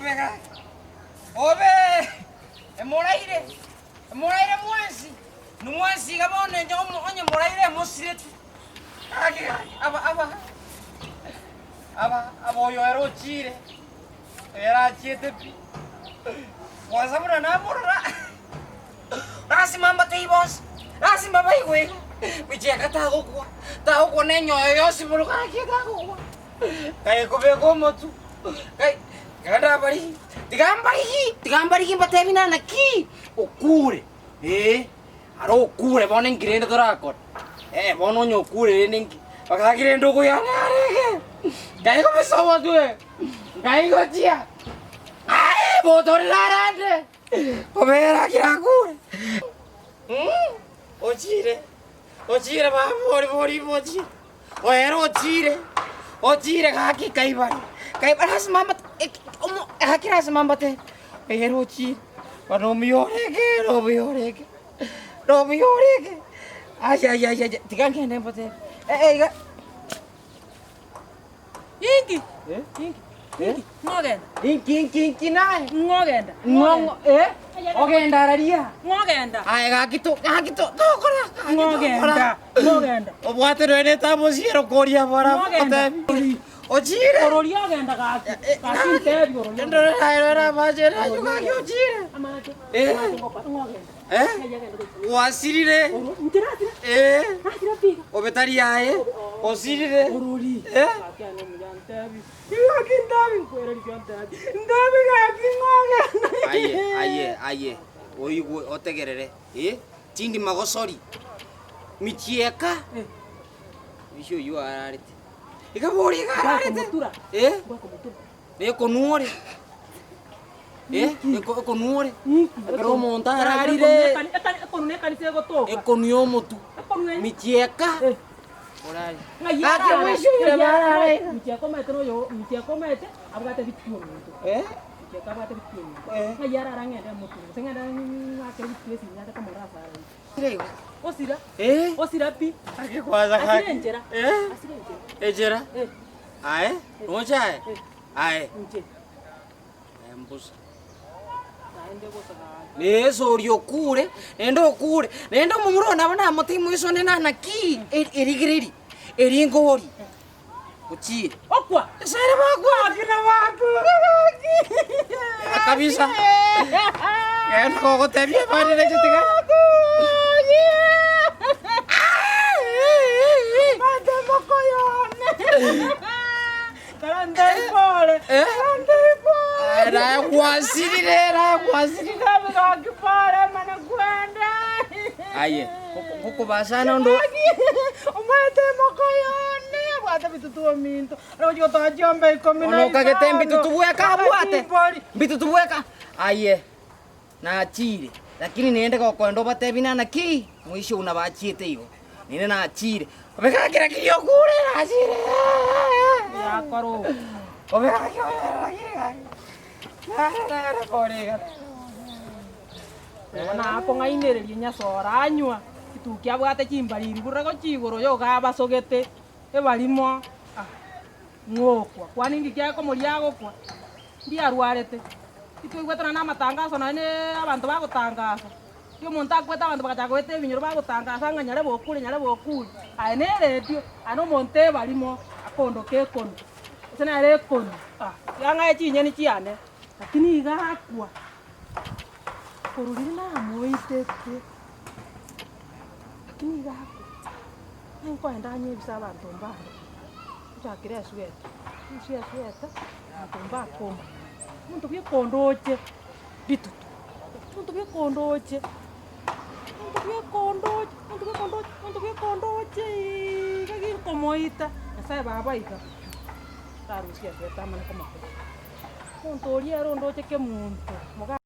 Obe gaki. Obe! Emoraire, emoraire mwensi, inwe mwensi iga bono inche onye moraire emosireti. Gaki gaki, aba aba aba aba oyo ere ochiire, oyo ere achiete pi, kwansa buna namorora, lasima mbatebie bonsi, lasima baigwe iga, micheka tagokwa, tagokwa na enyoyo yonsi bono gaki tagokwa, kaye kobeka omotwe, kai, ekero ndabarigi, tiga mbarigi, tiga mbarigi mbatebie nana ki, okure, eh. Aro okure bono inki rende torakore? Ee, bono onye okure rende inki? Bagaki rende okoyana arenge. Ngai kobisa omotwe, ngai gochia. Aye botorire arande. Kobera kira akure. Mm, ochire. Ochire baba bori bori bochire. Oere ochire. Ochire gaki kaibare. Kaibare lasima mbate omo gaki lasima mbate. Ere ochire. Bono omuya orenge, nomuya orenge, nomuya orenge, ayayayaya, tiga ngende mbotere, eh iga. Inki? Inki? Inki? Ng'ogenda? Inki inki inki naye? Ng'ogenda? Ng'o ng'o eh? Ogenda araria? Ng'ogenda? Aye gaki to gaki to tokora gaki tokora. Ng'ogenda? Ng'ogenda? Obwate nonya etamosi ero koria bara Ng'ogenda? otebi. Ochire. Ororia ogenda gaki. Gaki ntebi ororia. Ndore naye rora amache naye gaki ochire. Amache. Eh. Amache ngokora ng'ogenda. Eh? Ng'ai agenda gochia. Gwasirire. Oro inche nasira. Eh. Nasira piga. Obe tari aye. Osirire. Orori. Eh. Gaki ane omuya ntebi. Gaki ntebi nkwereri ntebi. Ntebi gaki ng'ogenda. Aye aye aye oigwe otegerere eh tindi magosori michieka Eh. Oisio oyio ararete. Iga boria iga ararete. Ngwakomotura. Eh? Ngwakomotura. Nekonwa ore. Eh? Eko- Ekonwa ore. Inki? Ekero omonto ararire. Ekonu na ekanisa egotoka. Ekonwa ya omotu. Ekonu eye. Michieka. Eh. Orare. Ng'ai Gaki arara? omoisio oyo Ng'ai arara? arara iga. Michieka omanyete noyo, michieka omanyete abwate bituo ominto. Eh? Michieka abwate bituo ominto. Eh. Ng'ai arara ng'ende moture gose ng'ende ng'ake bituo esimi nache komorora ase ararire. Osira. Eh? Osira pi. Ake kwanza Asire gaki. enchera. Eh? Asire enchera. Enchera? Eh. Aye? Noche aye? Eh. Aye. Inche. Aye mbusa. Naende bosa gaki. Nese oria okure, naende okure, naende omomura oyo nabo namotebia moiso one nana ki? Erigereri, eringori, ochire. Okwa. Ase ere bakwa. Gaki na bakure gaki. Kabisa. Genda gogotebia abande nainche tiga. Eh? Naye gwasirire, naye gwasirire. Aye, gokobasana onde Omwete mokoyone abwate bitutu ominto arochi gotoa chiombe ikomi na Ono okagete isano. mbitutu bweka abwate. Chimbori. Mbitutu bweka. Aye, nachire, lakini nende gokoenda obatebi nana ki, mwisho buna bachiete igo. Ninde nachire, obegakera kiri okure nachire. Yakora obo. Obegaki obegaki gaki. Nare nare kore iga. Bono akong'ainereria Nyasore anywa, chituki abwate chimbariri burure gochia igoro yoka abasogete, ebarimo ah, ng'okwa. Kwani inki kiakomoria agokwa? Ndiarwarete, titwaigwete nonya na amatangaso nonya na abanto bagotangasa, ekio omonto akwete abanto bagachaka goeta ebinyoro bagotangasa ng'a nyarebe okure nyarebe okure, aye na eredio, aye na omonto ebarimo, akondoka ekonu, gose nere ekonu ah, tiga ng'aye chinyeni chiane, lakini iga akwa. Korwa riria namoitete, lakini iga akwa, ninkoenda anyebise abanto mbare, nchakere esweta, nsie esweta, abanto mbakomanya, omonto bwa ekondoche bitutu, omonto bwa ekondoche, omonto bwa ekondoche, omonto bwa ekondoche, omonto bwa ekondoche iga ginkomoita, nyasaye baba iga, nkarusia esweta amanye komotebia. Omonto oria ere ondoche kemonto, moga.